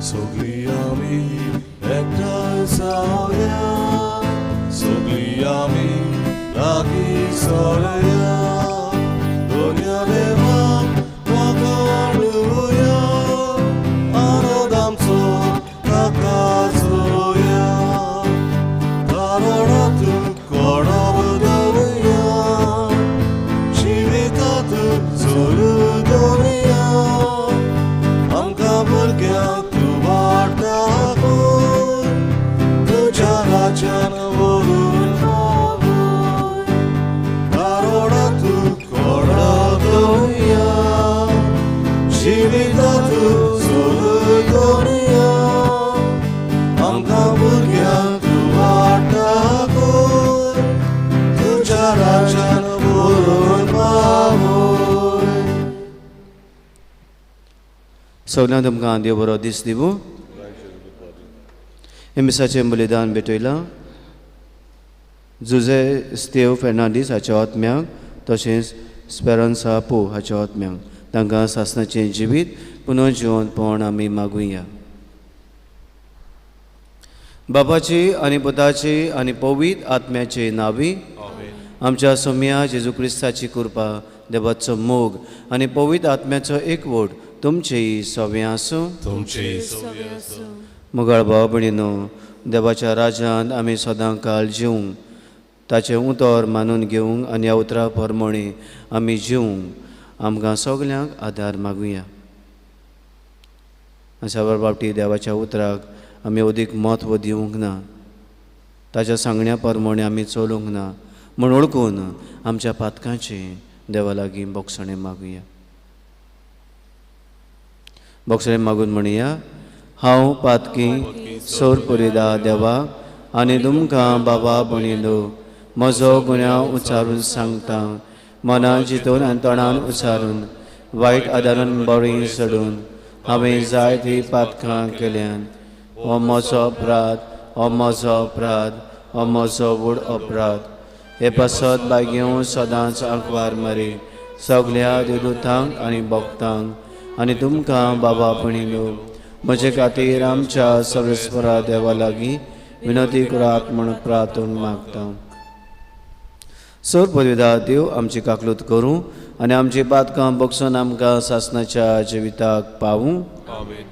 सगळीं आमी एकठांय जावया, सगळीं आमी लागीं सरया, दोनया देवाक वाखाणुया, आनंद आमचो ताका जोया, कारोडांत कोडप दवया, जिवितांत जोर दवया, आमकां भुरग्यांक तूं वाट दाखय, तुज्या राज्यान व्हरून पावय, कारोडांत कोडप दवया, जिवितांत जोर दवया, आमकां भुरग्यांक तूं वाट दाखय, तुज्या राज्यान व्हरून पावय. सगळ्यांक तुमकां देव बरो दीस दिवूं. हे मिसाचें बलिदान भेटयलां जुजे स्तेव फेर्नांडीस हाच्या आत्म्याक, तशेंच स्पेरन्सा पो हाच्या आत्म्याक, तांकां सासणाचें जिवीत पुनर्जिवंतपण आमी मागुया. बापाची आनी पुताची आनी पवित्र आत्म्याचे नांवी आमच्या सोम्या जेजू क्रिस्ताची कृपा, देवाचो मोग आनी पवित्र आत्म्याचो एकवट तुमचेय सवें आसूं. तुमचेय सवें आसूं. मोगाळ भाव भयणीनो, देवाच्या राज्यांत आमी सदां काळ जिवंक, ताचें उतर मानून घेवंक आनी ह्या उतरा प्रमाणे आमी जिवंक आमकां सगल्यांक आदार मागुया. आनी साबार बाबती देवाच्या उतराक आमी अदीक म्हत्व दिवंक ना, ताच्या सांगण्या प्रमाणे आमी चलूंक ना म्हूण वळखून आमच्या पातकांचें देवा लागीं बोगसणें मागुया. बोगसणें मागून म्हणया, हांव पातकी सोर पुरिदा देवा आनी तुमकां बाबा भयणीनो म्हजो गुन्यांव उच्चारून सांगता, मनान चिंतून आनी तोंडान उच्चारून वायट आदारान बरी सोडून हांवें जायतीं पातकां केल्यान. हो म्हजो अपराध, हो म्हजो अपराध, हो म्हजो व्हड अपराध. हे पासत बागेवं सदांच आंकवार मारी सगल्या देवदूतांक आनी भक्तांक आनी तुमकां बाबा भयणीनो म्हजे खातीर आमच्या सर्वेस्परा देवा लागीं विनंती करात म्हूण प्रार्थना मागता. सर पदवीदा देव आमची काकलूत करूं आनी आमची पातकां बगसून आमकां सासणाच्या जिविताक पावूं. आमेन.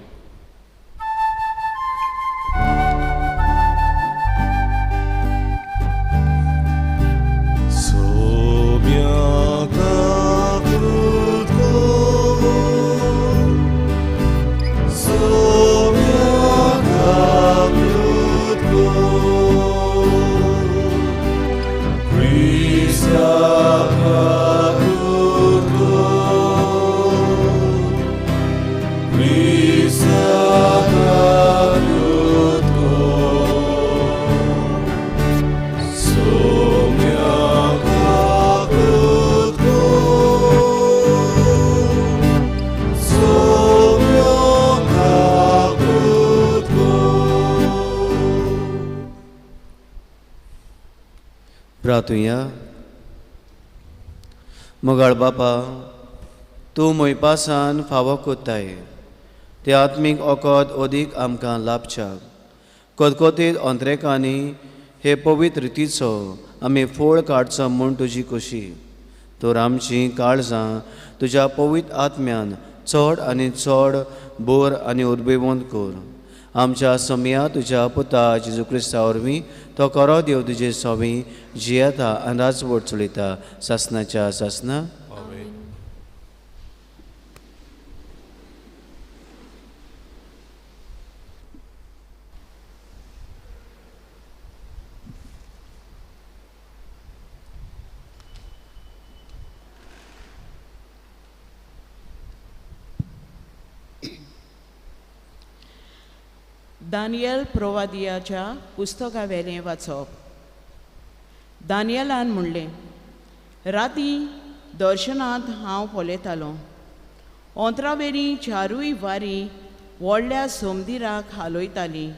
प्रार्थुया. मोगाळ बापा, तूं मोयपासान फावो कोत्ताय ते आत्मीक ओकद अदीक आमकां लाभच्याक कोतकोतीत अंत्रेकांनी हे पवित्र रितीचो आमी फोळ काडचो म्हूण तुजी खोशी. तर आमचीं काळजां तुज्या पवित्र आत्म्यान चड आनी चड बोर आनी उर्बेवंत कर. आमच्या समया तुज्या पुता जेजू क्रिस्ता वरवीं तो खरो देव तुजे सवी जियेता आनी राजवट चलयता सासणाच्या सासना. दानियल प्रोवादियाच्या पुस्तकावेलें वाचप. दानियलान म्हणलें, राती दर्शनांत हांव पळयतालों, ओंत्रावेलीं चारूय वारी व्हडल्या सोमदिराक हालयतालीं.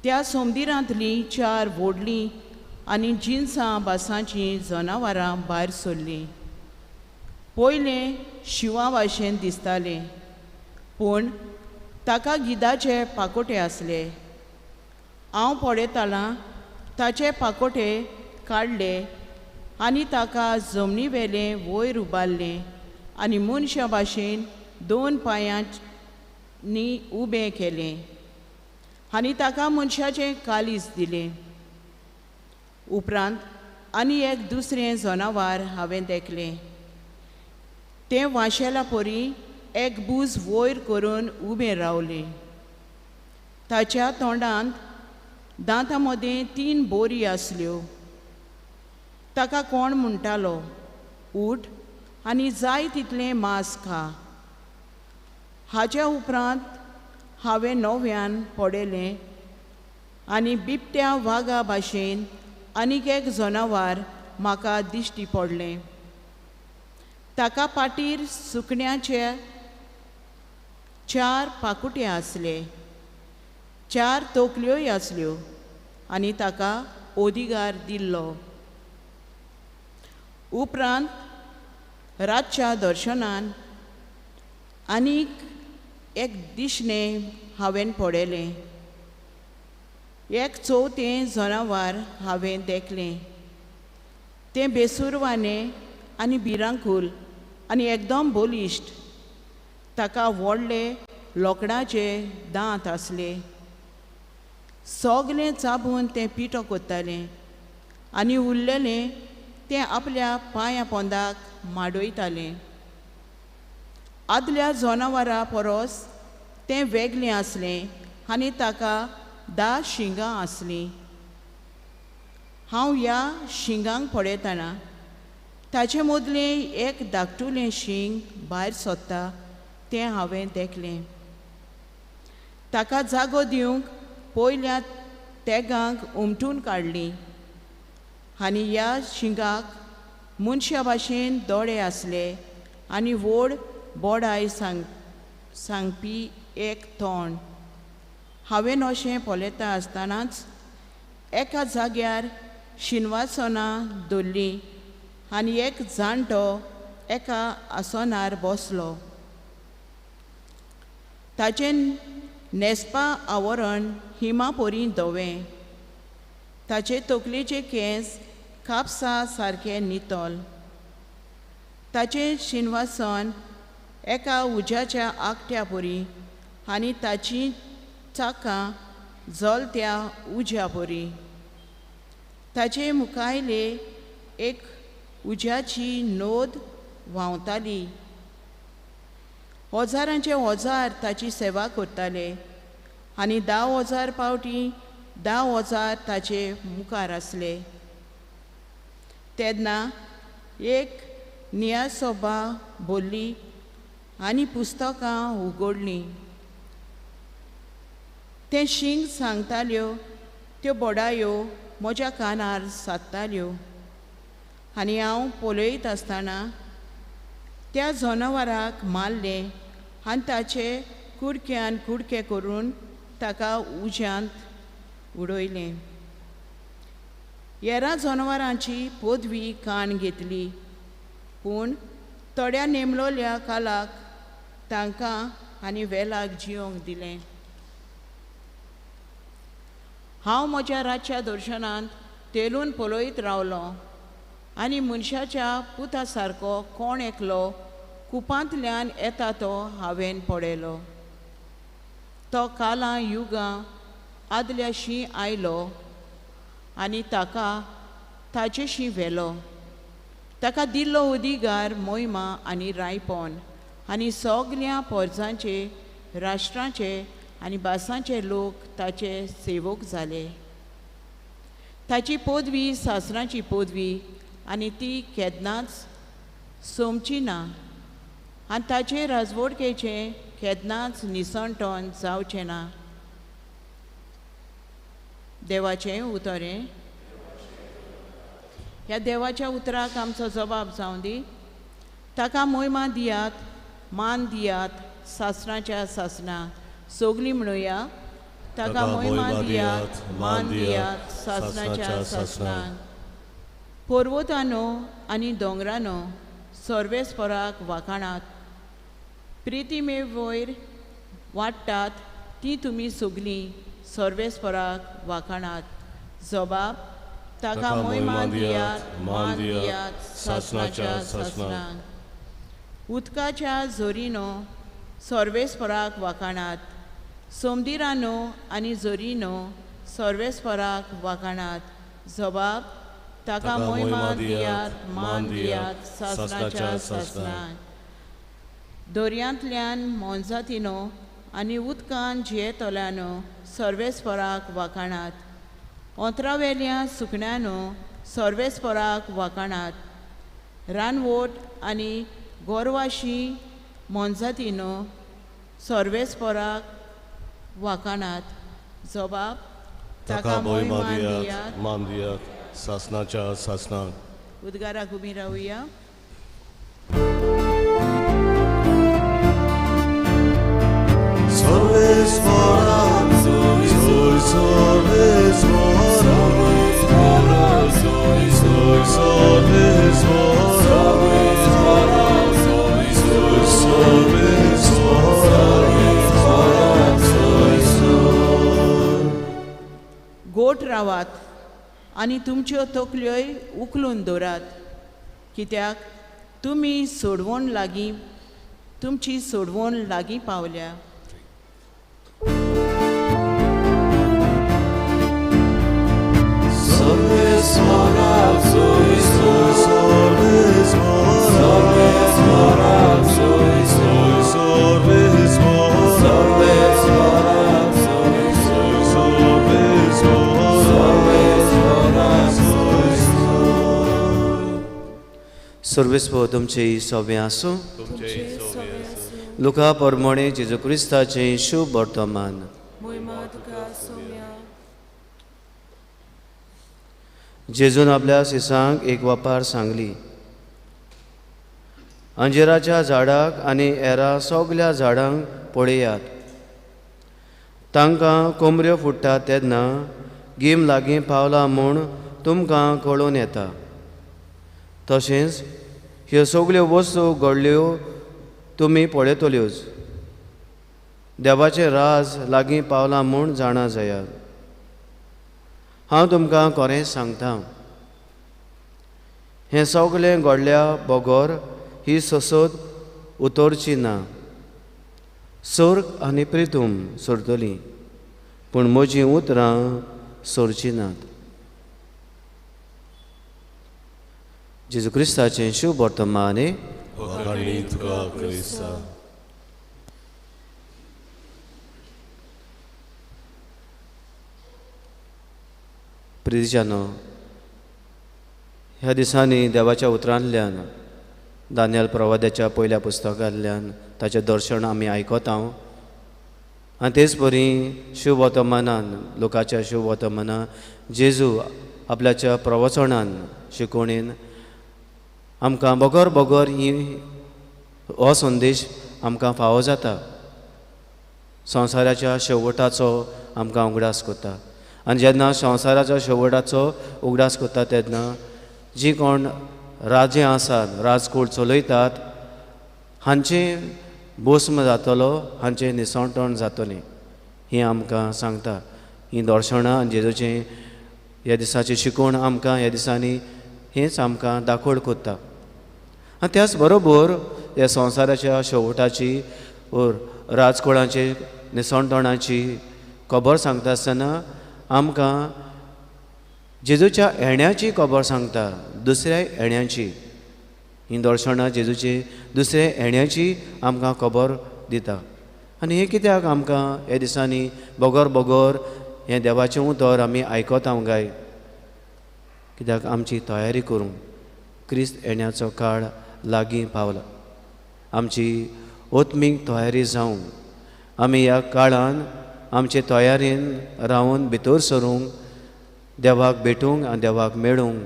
त्या सोमदिरांतलीं चार व्हडलीं आनी जिनसां बासांचीं जनावरां भायर सरलीं. पयलें शिंवा भाशेन दिसतालें, पूण ताका गिदाचे पाकोटे आसले. हांव पळयतालां ताचे पाकोटे काडले आनी ताका जमनी वेलें वयर उबारलें आनी मनशा भाशेन दोन पांयांनी उबें केलें आनी ताका मनशाचें कालीज दिलें. उपरांत आनी एक दुसरें जनावर हांवें देखलें. तें वांशेला परी एक बूज वयर करून उबें रावलें. ताच्या तोंडांत दांतां मदें 3 बोरी आसल्यो. ताका कोण म्हणटालो, उठ आनी जाय तितलें मांस खा. हाच्या उपरांत हांवें नव्यान पळयलें आनी बिबट्या वागा भाशेन आनीक एक जनावर म्हाका दिश्टी पडलें. ताका पाटीर सुकण्याचे 4 पाकुटे आसले, 4 तकल्योय आसल्यो आनी ताका अधिकार दिल्लो. उपरांत रातच्या दर्शनान आनीक एक दिसणें हांवें पळयलें. एक चवथें जनावर हांवें देखलें. तें बेसुरवानें आनी भिरांकूल आनी एकदम बलिश्ट. ताका व्हडले लोकडाचे दांत आसले. सगलें चाबून तें पिठो करतालें आनी उरलेलें तें आपल्या पांया पोंदाक माडयतालें. आदल्या जनावरा परस तें वेगळें आसलें आनी ताका 10 शिंगां आसलीं. हांव ह्या शिंगांक पळयतना ताचे मदलें एक धाकटुलें शींग भायर सोदता तें हांवें देखलें. ताका जागो दिवंक पयल्या तेगांक उमटून काडलीं आनी ह्या शिंगाक मनशा भाशेन दोळे आसले आनी व्हड बोडाय सांगपी एक तोंड. हांवें अशें पळयता आसतनाच एका जाग्यार शिनवासनां दवरलीं आनी एक जाणटो एका आसनार बसलो. ताचें न्हेसपा आवरण हिमा परी धवें. ताचे तकलेचे केंस कापसा सारके नितळ. ताचें शिनवासन एका उज्याच्या आगट्या परी आनी ताची चाकां जलत्या उज्या परी. ताचे मुखायले एक उज्याची नोद व्हांवताली. हजारांचे हजार ताची सेवा करताले आनी 10,000 पावटी 10,000 ताचे मुखार आसले. तेन्ना एक नियासोबा भरली आनी पुस्तकां उगडलीं. तें शींग सांगताल्यो त्यो बोडायो म्हज्या कानार सादताल्यो आनी हांव पळयत आसतना त्या जनावराक मारलें आनी ताचे कुडक्यान कुडके करून ताका उज्यांत उडयलें. हेरां जनावरांची पदवी कान घेतली, पूण थोड्या नेमलोल्या कालाक तांकां आनी वेलाक जियोंक दिलें. हांव म्हज्या रातच्या दर्शनांत तेलून पळयत रावलो आनी मनशाच्या पुता सारको कोण एकलो कुपांतल्यान येता तो हांवें पळयलो. तो कालां युगां आदल्याशी आयलो आनी ताका ताचेशी व्हेलो. ताका दिल्लो अधिकार मोहिमा आनी रायपण आनी सगल्या पोरजांचे राष्ट्रांचे आनी भासांचे लोक ताचे सेवक जाले. ताची पदवी सासराची पदवी आनी ती केन्नाच सोंपची ना आनी ताचे राजवडकेचें केन्नाच निसणटण जावचें ना. देवाचें उतर हें. ह्या देवाच्या उतराक आमचो जबाब जावं दी. ताका मोहिमा दियात, मान दियात, सासणाच्या सासणां सगलीं म्हणुया. ताका मोहिमा दियात, मान दियात, सासणाच्या सासणां. पर्वतानो आनी दोंगरानो सर्वेस्पराक वाखाणात. प्रितिमे वयर वाडटात ती तुमी सगलीं सर्वेस्पराक वाखाणात. जबाब ताका मोहिमा दियात, मान दियात सासणाच्या सासणाक. उदकाच्या झोरीनो सर्वेस्पराक वाखाणात, सोमदिरानो आनी झोरीनो सर्वेस्पराक वाखाणात. जबाब ताका मोहिमा दियात, मान दियात सासणाच्या सासणाक. दर्यांतल्यान मोनजातीनो आनी उदकान जियेतल्यानो सर्वेस्पराक वाखाणात. ओंतरावेल्या सुकण्यानो सर्वेस्पराक वाखाणात. रानवट आनी गोरवाशी मोनजातीनो सर्वेस्पराक वाखाणात. जबाब ताका मोहिमा दियात, मान दियात सासणाच्या सासणाक. उद्गाराक उबी रावया. गोट रावात आनी तुमच्यो तकल्योय उखलून दवरात, कित्याक तुमी सोडवण लागीं तुमची सोडवण लागीं पावल्या. सर्वेस्पर तुमचे सोबें आसूं. लुका परमणे जेजू क्रिस्ताचें शुभ वर्तमान. जेजून आपल्या शिसांक एक वापार सांगली, अंजिराच्या झाडाक आनी एरा सगल्या झाडांक पळयात, तांकां कोमऱ्यो फुट्टात तेन्ना गीम लागीं पावला म्हूण तुमकां कळून येता. तशेंच ह्यो सगल्यो वस्तू घडल्यो तुमी पळयतल्योच. देवाचें राज लागीं पावलां म्हूण जाणा जायात. हांव तुमकां खरें सांगता, हें सगलें घडल्या बगर ही ससद उतरची ना. सर्ग आनी प्रितूम सरतली, पूण म्हजीं उतरां सरचीं नात. जेजू क्रिस्ताचें शुभ वर्तमान. प्रितिजानो, ह्या दिसांनी देवाच्या उतरांतल्यान दानियल प्रवाद्याच्या पयल्या पुस्तकांतल्यान ताचें दर्शन आमी आयकता आनी तेच परी शुभ वर्तमानान लोकाच्या शुभ वर्तमानान जेजू आपल्याच्या प्रवचनान शिकवणेन आमकां बगर बगर ही हो संदेश आमकां फावो जाता. संवसाराच्या शेवटाचो आमकां उगडास करता आनी जेन्ना संवसाराच्या शेवटाचो उगडास करता तेन्ना जी कोण राजे आसात, राजकोट चलयतात, हांचें भस्म जातलो, हांचें निसणटण जातलें हें आमकां सांगता. हीं दर्शनां आनी जेजूचें ह्या दिसाची शिकवण आमकां ह्या दिसांनी हेंच आमकां दाखोवड करता. आनी त्याच बरोबर ह्या संवसाराच्या शेवटाची ओर राजकोळाचे निसणटणाची खबर सांगता आसतना आमकां जेजूच्या येण्याची खबर सांगता, दुसऱ्या येण्याची. हीं दर्शनां जेजूची दुसऱ्या येण्याची आमकां खबर दिता. आनी हें कित्याक आमकां ह्या दिसांनी बगर बगर हें देवाचें उतर आमी आयकता गाय? कित्याक आमची तयारी करूंक क्रिस्त येण्याचो काळ लागीं पावला. आमची आत्मीक तयारी जावंक आमी ह्या काळान आमचे तयारेन रावन भितर सरूंक, देवाक भेटूंक आनी देवाक मेळूंक,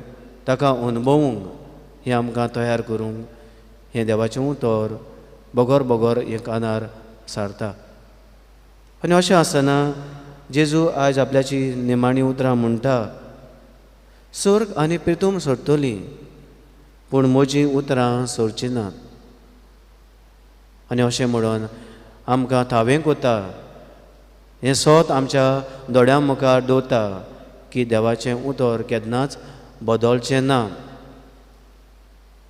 ताका अनुभवूंक हें आमकां तयार करूंक हें देवाचें उतर बगर बगर हें कानार सारता. आनी अशें आसतना जेजू आयज आपल्याची निमाणी उतरां म्हणटा, सर्ग आनी प्रितूम सरतली पूण म्हजीं उतरां सरचीं नात. आनी अशें म्हणून आमकां थावें कोता, हें सोत आमच्या दोळ्यां मुखार दवरता की देवाचें उतर केन्नाच बदलचें ना.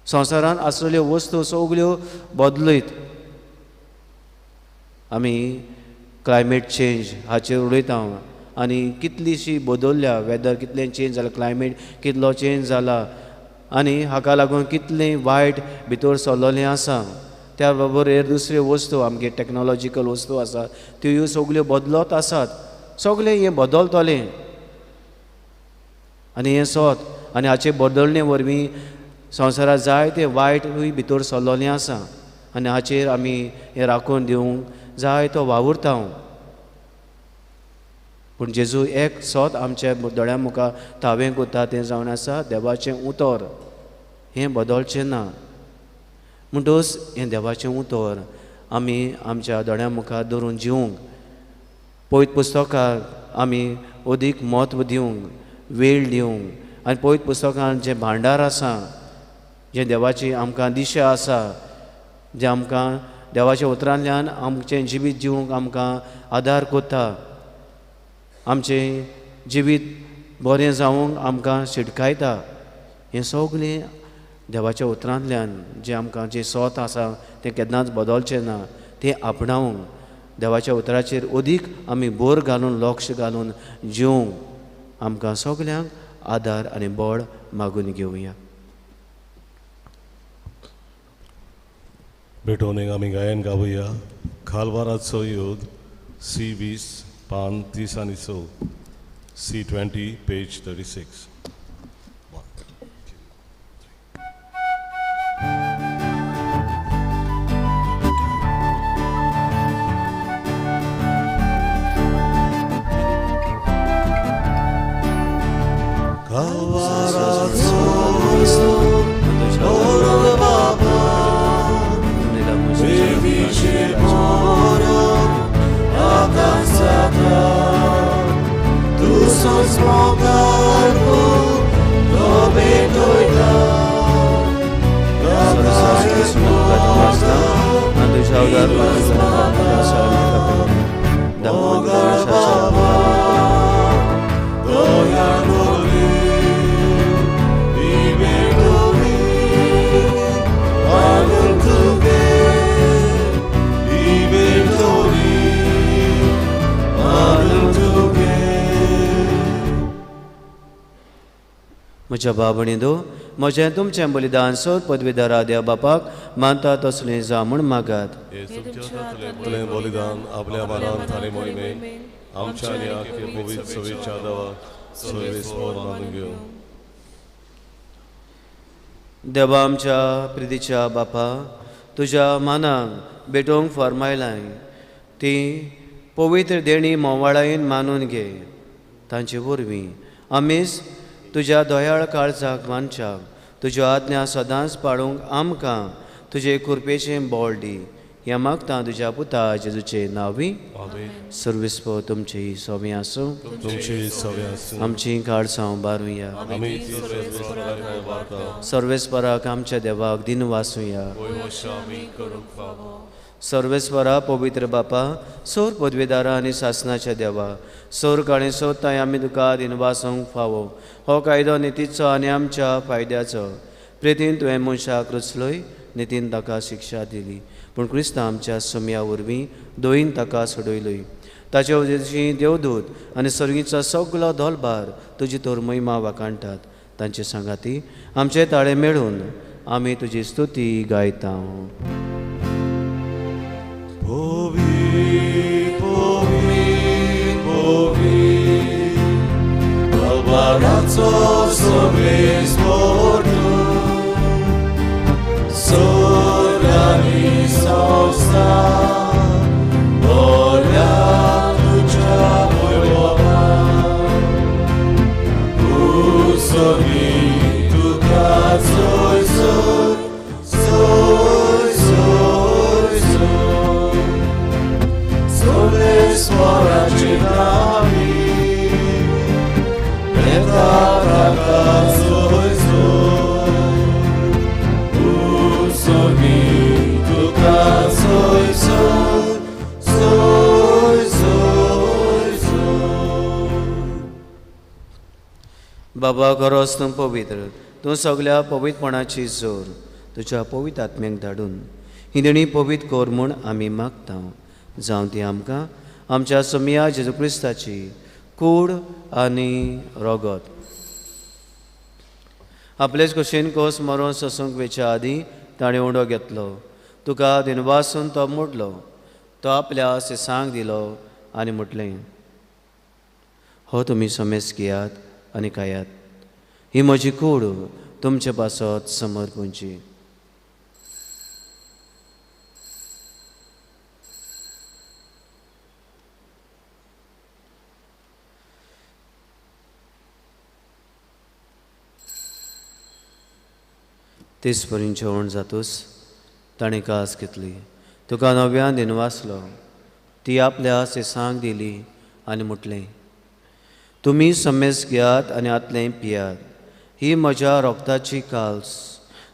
संवसारांत आसलेल्यो वस्तू सगल्यो बदलयत. आमी क्लायमेट चेंज हाचेर उलयता आनी कितलीशी बदलल्या, वेदर कितलें चेंज जाला, क्लायमेट कितलो चेंज जाला आनी हाका लागून कितलें वायट भितर सरलेलें आसा. त्या बरोबर हेर दुसऱ्यो वस्तू आमगे टॅक्नोलॉजिकल वस्तू आसा त्यो सगल्यो बदलत आसात. सगळें हें बदलतलें आनी हें सोत आनी हाचे बदलणे वरवीं संवसारांत जायते वायटूय भितर सरलेलें आसा आनी हाचेर आमी हें राखून दिवंक जाय तो वावुरता. पूण जेजू एक सोत आमच्या दोळ्यां मुखार थावें कोता तें जावन आसा देवाचें उतर, हें बदलचें ना. म्हणटकच हें देवाचें उतर आमी आमच्या दोळ्यां मुखार दवरून जिवंक, पवित्र पुस्तकाक आमी अदीक म्हत्व दिवंक, वेळ दिवंक आनी पवित्र पुस्तकान जें भांडार आसा, जें देवाची आमकां दिशा आसा, जें आमकां देवाच्या उतरांतल्यान आमचें जिवीत जिवंक आमकां आदार कोता, आमचें जिवीत बरें जावंक आमकां शिटकायता, हें सगळें देवाच्या उतरांतल्यान जें आमकां जें सोत आसा तें केन्नाच बदलचें ना, तें आपणावंक देवाच्या उतराचेर अदीक आमी भर घालून लक्ष घालून जिवंक आमकां सगल्यांक आदार आनी बळ मागून घेवया. भेटोवणेक आमी गायन गावया खालवाराचो योग सी 20 पान 30 आनी 6, सी 20 पेज 36. म्हज्या बाबणी दो म्हजें तुमचें बलिदान सोद पदवीधरा देव बापाक मानता तसलें जावं म्हूण मागात. बलिदान आपल्या मनान आनी मोहिमेन आमच्या आनी आख्या पवित्र सवेच्या देवाक सर्वेस्पर मानून घेवं. देवा आमच्या प्रितीच्या बापा, तुज्या मानाक भेटोवंक फर्मायलाय ती पवित्र देणी मोवाळायेन मानून घे. तांचे वरवीं आमीच तुज्या दयाळ काळजाक मानच्याक तुज्यो आज्ञा सदांच पाळूंक आमकां तुजे कृपेचें बळ दी. ह्या मागता तुज्या पुता जेजूचे नांवी. सर्वेस्पर तुमची सवी आसूं. आमची काळसां बारुया. सर्वेस्पराक आमच्या देवाक दिन वासुया. सर्वेस्वरा पवित्र बापा, सोर पदवेदारा आनी सासनाच्या देवा, सोर आनी सोदताय आमी तुका दिनवासूंक फावो. हो कायदो नितीचो आनी आमच्या फायद्याचो. प्रेतीन तुवें मनशाक रचलोय, नितीन ताका शिक्षा दिली, पूण क्रिस्तांव आमच्या सुमया वरवीं दोयीन ताका सोडयलोय. ताचे उदेशी देवदूत आनी सर्गीचो सगलो दोलभार तुजी तोर महिमा वाखाणटात. तांचे सांगाती आमचे ताळे मेळून आमी तुजी स्तुती गायता. Povi, povi, povi, Babarazzo sovresporto, Sorani sosta, Volia tuja voiova, Usovi tuka soi soi, soi soi soi. बाबा खरोच तूं पवित्र, तूं सगल्या पवित्रपणाची जोर, तुज्या पवित्र आत्म्याक धाडून ही देणी पवित्र कर म्हूण आमी मागता. जावं ती आमकां आमच्या सोमिया जेजू क्रिस्ताची कूड आनी रगत. आपलेच कुशीन कोस मरोन सोसूंक वेच्या आदीं ताणें उंडो घेतलो, तुका दिनवासून तो मोडलो, तो आपल्या सिसांक दिलो आनी म्हटलें, हो तुमी समेस घेयात आनी खायात, ही म्हजी कूड तुमचे पासत समर्पूंची. तेच परीन जेवण जातूच ताणें कास घेतली, तुका नव्यान दिनवासलो, ती आपल्या सिसांक दिली आनी म्हटलें, तुमी समेस घेयात आनी आतलें पियात, ही म्हज्या रोगताची काल्स,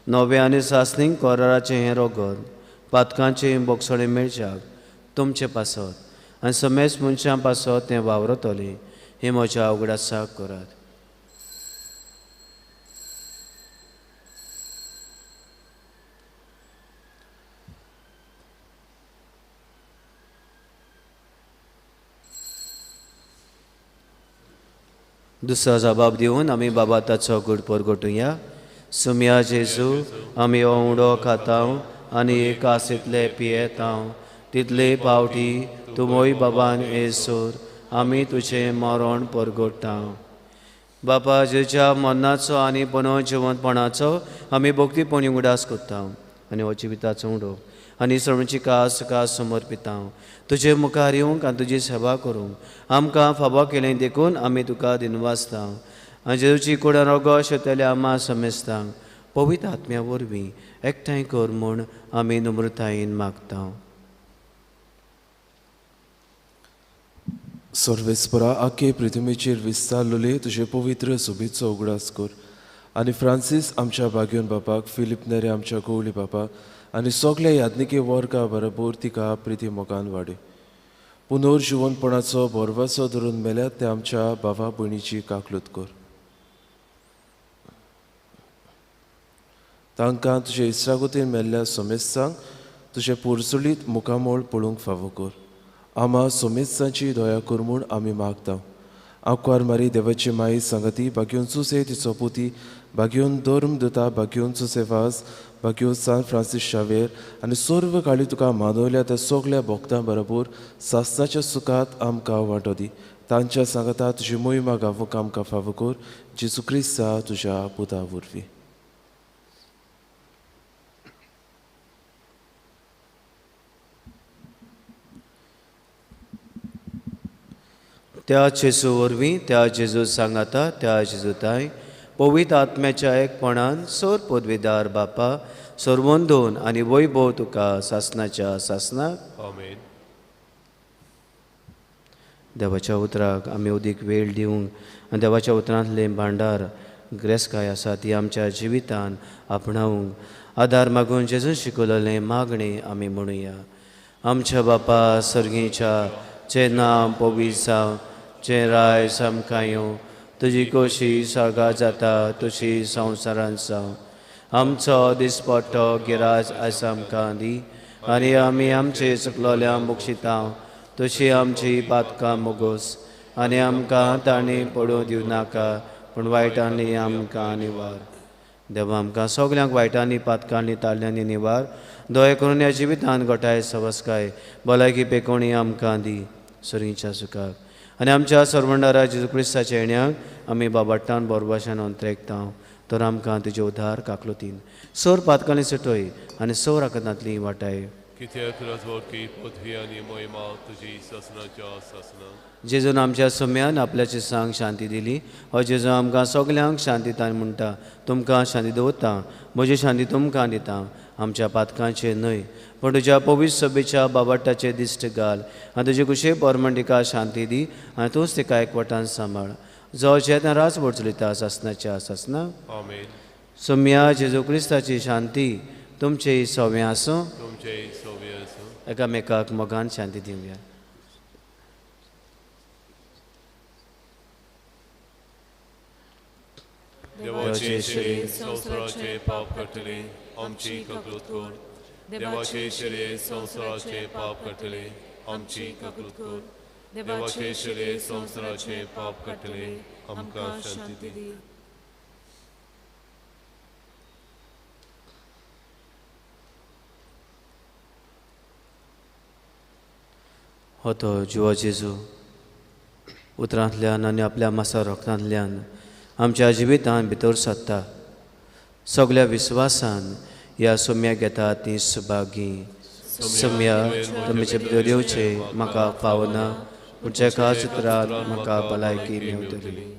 नव्या आनी सासणीक कराराचें हें रोगत पातकांचें बोगसणें मेळच्याक तुमचे पासत आनी समेस मनशां पासत तें वावरतलें, हें म्हज्या उगडासाक करात. दुसरो जबाब दिवन आमी बाबा ताचो गूड परगटुया. सुमया जेजू, आमी हो उंडो खाता आनी कासींतले पियेता, तितले पावटी तुमोय बाबान येसर आमी तुजें मरण परगट्टा. बापा जेजूच्या मरणाचो आनी पुनर्जिवंतपणाचो आमी भक्तीपणी उगडास करता आनी हो जिविताचो उंडो आनी सर्वांची कास तुका समर्पिता. तुजे मुखार येवंक आनी तुजी सेवा करूंक आमकां फावो केलें देखून आमी तुका दिनवासता. आनी जेजूची कुडान रोगो शेतल्या आमा समेस्तांक पवित्र आत्म्या वरवीं एकठांय कर म्हूण आमी नम्रतायेन मागता. सर्वेस्परा आखे पृथ्वीचेर विस्तारलेले तुजे पवित्र सोबीचो उगडास कर आनी फ्रांसीस आमच्या बाग्योन बापाक, फिलीप नेरे आमच्या गवळी बापाक आनी सगल्या याज्ञिके वर्गा बरोबर तिका प्रिती मोगान वाडय. पुनर्जिवनपणाचो भरवसो धरून मेल्यात ते आमच्या भावा भयणीची काकलूत कर. तांकां तुजे इस्रागोतीन मेल्ल्या समेस्तांक तुजें पोरसुलीत मुखामळ पळोवंक फावो कर. आमा सोमेस्तांची दया कर म्हूण आमी मागता. आंकवार मारी देवाची माई सांगती, बागयोन सुसे तिचो पुती, बागयोन धर्म दुता, बागयोन सुसेवास, बागयोन सान फ्रांसीस शावेर आनी सर्व काळी तुका मानवल्या त्या सगल्या भक्तां बरोबर सासणाच्या सुखात आमकां वांटो दी. तांच्या सांगता तुजी मोहिमा गावूंक आमकां फावो कर, जेजू क्रिस्ता तुज्या पुता वरवीं. त्या जेजू वरवीं, त्या जेजू सांगाता, त्या जेजूताय पवित्र आत्म्याच्या एकपणान सोर पदवीदार बापा सर्वंदोन आनी वैभव तुका सासणाच्या सासणाक. आमेन. देवाच्या उतराक आमी अदीक वेळ दिवंक आनी देवाच्या उतरांतलें भांडार ग्रेसकाय आसा ती आमच्या जिवितान आपणावंक आदार मागून जेजून शिकवलेलें मागणें आमी म्हणुया. आमच्या बापा सर्गीच्या, चे नांव पवित्र जावं, चे राय आमकां येवं, तुजी कोशी सर्गा जाता तशी संवसारांत जावं. आमचो दिसपट्टो गिराज आयज आमकां दी आनी आमी आमचे चुकलोल्या बक्षिता तशी आमची पातकां मोगोस आनी आमकां तांणी पडूं दिवं नाका, पूण वायटांनी आमकां निवार. देवा आमकां सगल्यांक वायटांनी पातकांनी ताल्ल्यांनी निवार. दया करून ह्या जिवितांत घटाय सवस्काय भलायकी पेकोणी आमकां दी सर्गीच्या सुखाक आनी आमच्या सर्वंडारा जेजू क्रिस्ताच्या येण्याक आमी बाबाट्टान बोरभाशान अंतरेकता तर आमकां तुजे उदार काकलुतीन सोर पातकांनी सुटय आनी सोर आकतांतली वाटाय. जेजून आमच्या सम्यान आपल्याचे सांग शांती दिली. हो जेजू आमकां सगल्यांक शांतीताय म्हणटा, तुमकां शांती दवरता, म्हजी शांती तुमकां दिता, आमच्या पातकांचे न्हय पूण तुज्या पवित्र सभेच्या बाबाटाचे दिश्ट घाल आनी तुजे कुशे परमंटिका शांती दी आनी तूंच तिका एकवटान सांबाळ, जो जेन्ना राजवट चलयता सासणाच्या सासना. आमेन. सोम्या जेजू क्रिस्ताची शांती तुमचे सव्वें आसूं. एकामेकाक मोगान शांती दिवया. देवाचे शरीर संवसाराचे पाप काडटले आमची काकूत कर. देवाचे शरीर संवसाराचे पाप काडटले आमची काकूत कर. देवाचे शरीर संवसाराचे पाप काडटले आमकां शांती दी. हो तो जिवा जेजू उतरांतल्यान आनी आपल्या मासा रोखतांतल्यान आमच्या जिवितान भितर सरता. सगल्या विस्वासान ह्या सोम्या घेता ती सुभागी. सोम्या तुमचे भितर येवचे म्हाका फावना, पूण एकाच उतरान म्हाका भलायकी मेवतली.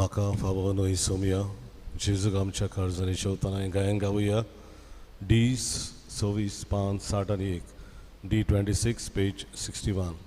म्हाका फावो न्हय सोमया जेजूक आमच्या काळजांनी शेवतना गायन गावया. डी 26 5 60 आनी 1, D 26 page 61.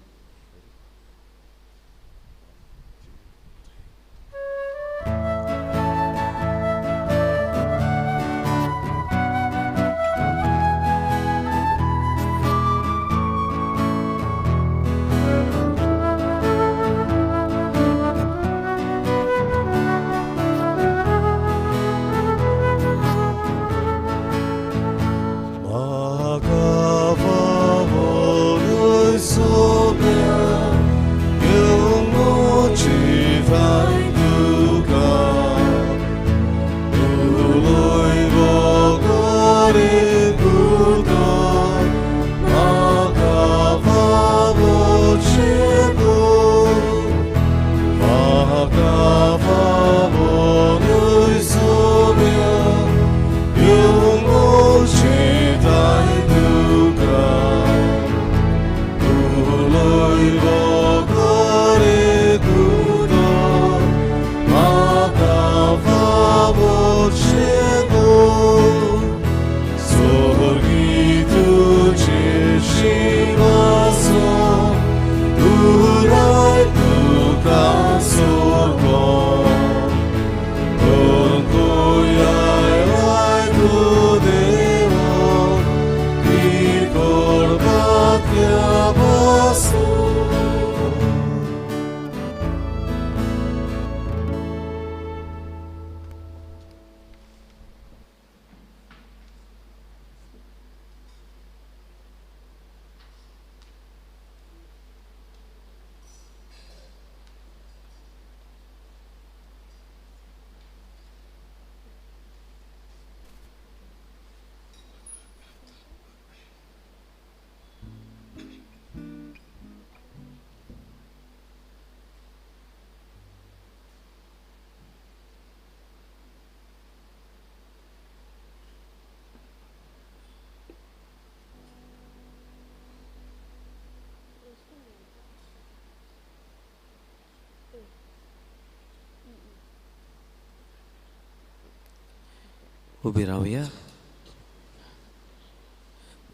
उबी रावया.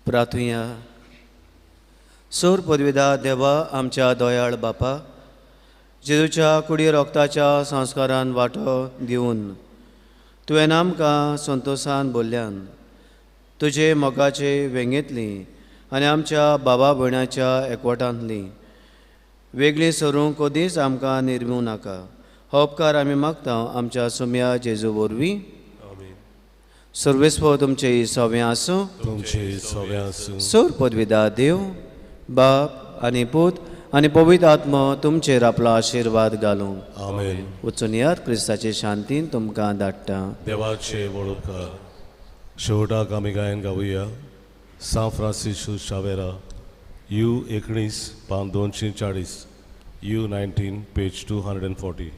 प्रार्थुया. सोर पदवेदा देवा आमच्या दयाळ बापा, जेजूच्या कुडी रोगताच्या संस्कारान वांटो दिवन तुवें आमकां संतोशान बोल्ल्यान तुजे मोगाचे वेंगेंतली आनी आमच्या बाबा भयणाच्या एकवटांतली वेगळी सरूंक कदींच आमकां निर्मूं नाका. हो उपकार आमी मागता आमच्या सुम्या जेजू वरवीं. सर्वेस्व तुमचे सव्या आसूं. तुमचे सव्या आसूं. सोर पदवेदा देव बाप आनी पूत आनी पवित्र आत्मो तुमचेर आपलो आशिर्वाद घालूं. आमेन. वचून यात, क्रिस्ताचे शांतीन तुमकां धाडटा. देवाचे व्हड उपकार. शेवटाक आमी गायन गावया. सांत फ्रांसिस्कू शावेरा, you 19 पान 240, you 19 page 240.